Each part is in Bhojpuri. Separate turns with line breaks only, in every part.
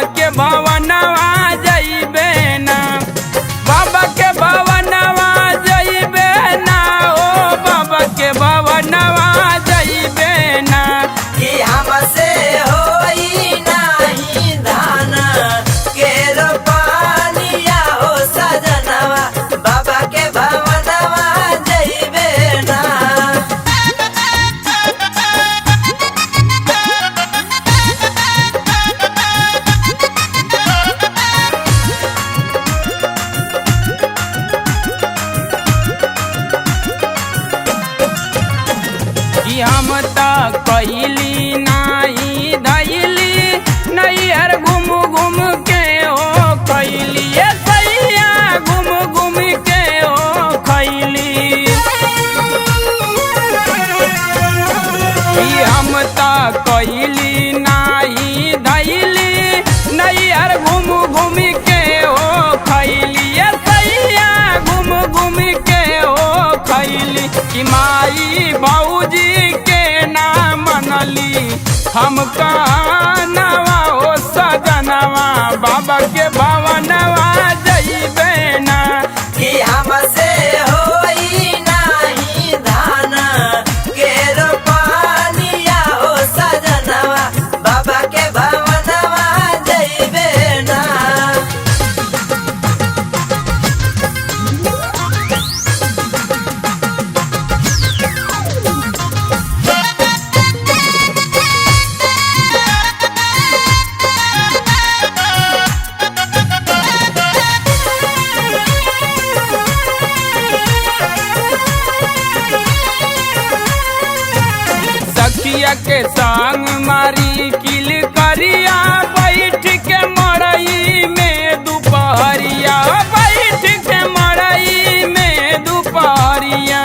बाबा के भवनवा जइबे ना, बाबा के भवनवा जइबे ना, ओ बाबा के भवनवा जइबे ना।
कि हमसे होई नाही धान के रोपनिया हो सजनवा, बाबा के भवनवा जइबे ना।
कि हम त कैली नाही धैली नैहर घूम घूम के ओ खैली, ए सैया घूम घूम के ओ खैली। कि हम त कैली नाही धैली नैहर घूम घूम के ओ खैली, ए सैया घूम घूम के ओ खैली। कि माई भौजी के ना मनली हम कहनवा ओ सजनवा, बाबा के भवनवा जइबे ना।
कि हमसे होई नाही धान के रोपनिया हो सजनवा, बाबा के भवनवा जइबे ना।
सखिया के संग मारी किल करिया बैठ के मड़ई में दुपहरिया, बैठ के मड़ई में दुपहरिया।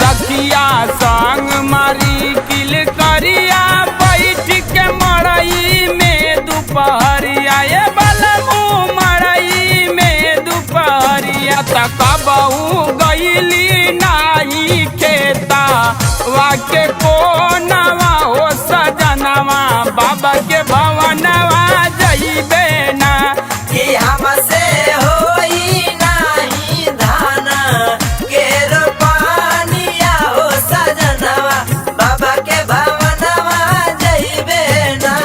सखिया संग मारी किल करिया बैठ के मड़ई में दुपहरिया, ए बलमू मड़ई में दुपहरिया। तकबहू गईली नाही खेता वाके कोनवा हो सजनवा, बाबा के भवनवा जइबे ना।
कि हमसे होई नाही धान के रोपनिया हो सजनवा, बाबा के भवनवा जइबे ना।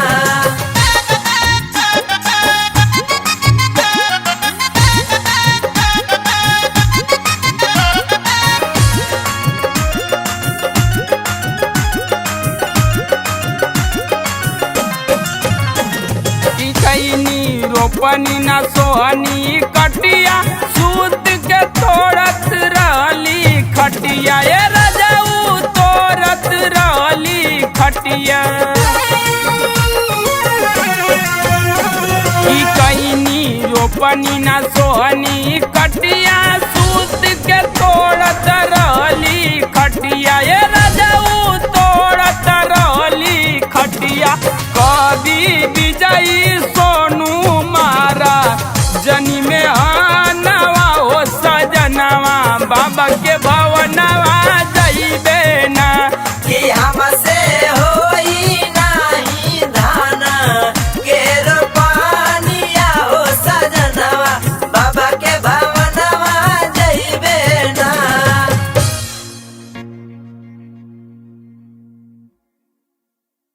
कि कैनी रोपनी ना सोहनी कटिया सूत के तोड़त रहली खटिया, ए रजाऊ तोड़त रहली खटिया। कि कैनी रोपनी ना सोहनी कटिया सूत के तोड़त रहली खटिया, ए रजाऊ तोड़त रहली खटिया। कभी विजयी सोनू मारा जनी में आनवा ओ सजनवा, बाबा के भवनवा